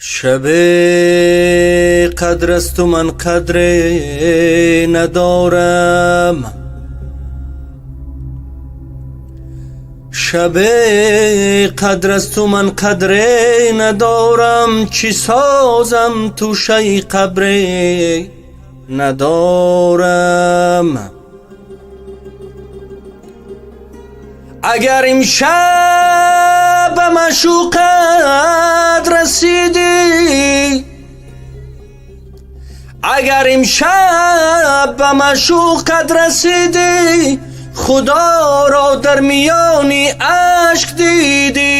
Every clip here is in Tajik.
Шаби қадр асту ман қадре надорам. Шаби қадр асту ман қадре надорам, чӣ созам тӯшаи қабре надорам. Агар имшаб ба маъшуқат расидӣ, агар имшаб ба маъшуқат расидӣ, Худоро дар миёни ашк дидӣ.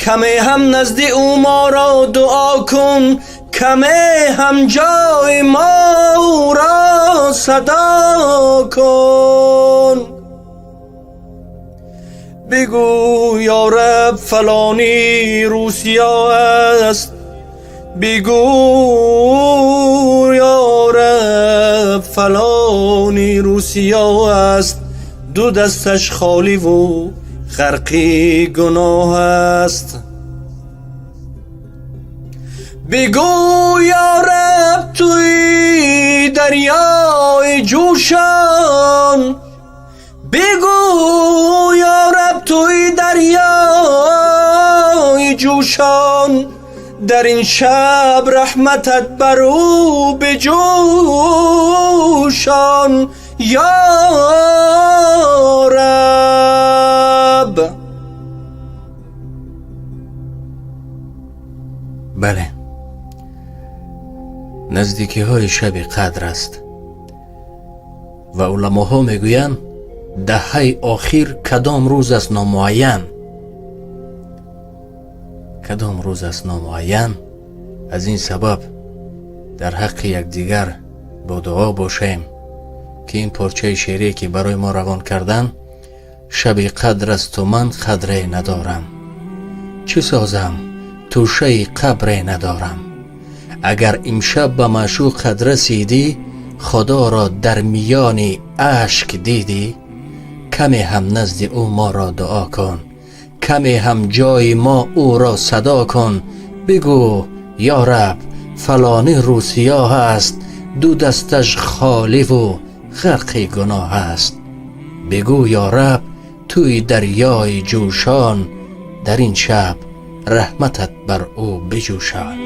Каме ҳам назди ӯ моро дуо кун, каме ҳам ҷои мо ӯро садо кун. Бигӯ ё Раб фалонӣ Русия аст, бигӯ ё Раб фалонӣ Русия аст, ду дасташ холиву ғарқи гуноҳ аст. Бигӯ ё Раб туи дарёи ҷӯшон, бигӯ ё Раб туи дарёи ҷӯшон, дар ин шаб раҳматат бар ӯ биҷӯшон ё Раб. Бале, наздикиҳои шаби қадр аст ва уламоҳо мегӯянд даҳаи охир кадом рӯз аст номуайян, кадом рӯз аст номуайян. Аз ин сабаб дар ҳаққи якдигар бо дуо бошем, ки ин порчаи шеърие ки барои мо равон кардан, шаби қадр асту ман қадре надорам, чӣ созам тӯшаи қабре надорам. Агар имшаб ба маъшуқат расидӣ, Худоро дар миёни ашк дидӣ, каме ҳам назди ӯ моро дуо кун, каме ҳам ҷои мо ӯро садо кун. Бигӯ ё Раб фалонӣ Русия аст, ду дасташ холиву ғарқи гуноҳ аст. Бигӯ ё Раб туи дарёи ҷӯшон, дар ин шаб раҳматат бар ӯ биҷӯшон.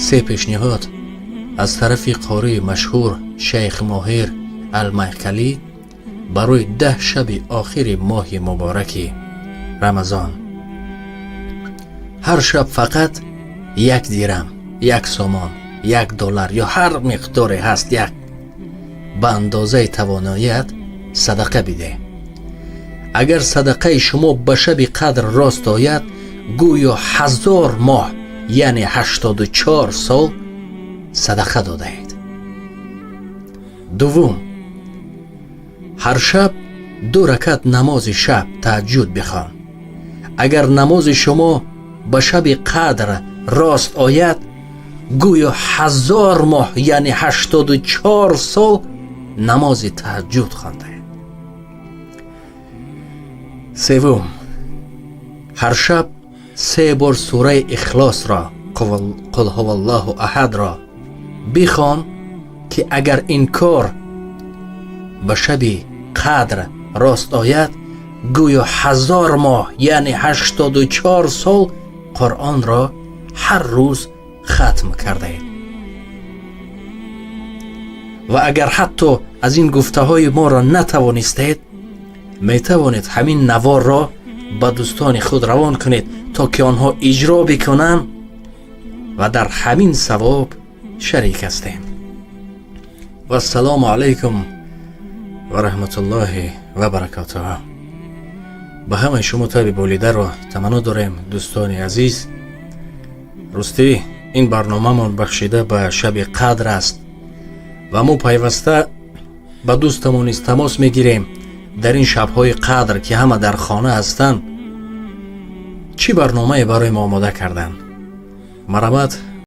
Се пешниҳод аз тарафи қории машҳур Шайх Моҳир Алмайқалӣ барои 10 шаби охири моҳи мубораки Рамазон. Ҳар шаб фақат 1 дирам, 1 сомон, 1 доллар ё ҳар миқдоре ҳаст як ба андозаи тавоноият садақа бидеҳ. Агар садақаи шумо ба шаби қадр рост ояд, гӯё 1000 моҳ, яъне 84 сол садақа додаед. Дуввум, ҳар шаб 2 ракат намози шаб таҳаҷҷуд бихон. Агар намози шумо ба шаби қадр рост ояд, гӯё 1000 моҳ, яъне 84 сол намози таҳаҷҷуд хондаед. Севум, ҳар шаб 3 бор сураи Ихлосро, Қул ҳуваллоҳу аҳадро бихон, ки агар ин кор ба шаби қадр рост ояд, гӯё 1000 моҳ, яъне 84 сол Қуръонро ҳар рӯз хатм кардаед. Ва агар ҳатто аз ин гуфтаҳои моро натавонистед, метавонед ҳамин наворро ба дӯстони худ равон кунед, то ки онҳо иҷро бикунанд ва дар ҳамин савоб шарик ҳастем. Вассалому алайкум ва раҳматуллоҳи ва баракотуҳ. Ба ҳамаи шумо таби болидаро таманно дорем, дӯстони азиз. Ростӣ ин барномамон бахшида ба шаби қадр аст ва мо пайваста ба дӯстамон низ тамос мегирем. Дар ин шабҳои қадр, ки ҳама дар хона ҳастанд, чӣ барномае барои мо омода карданд? Марҳамат,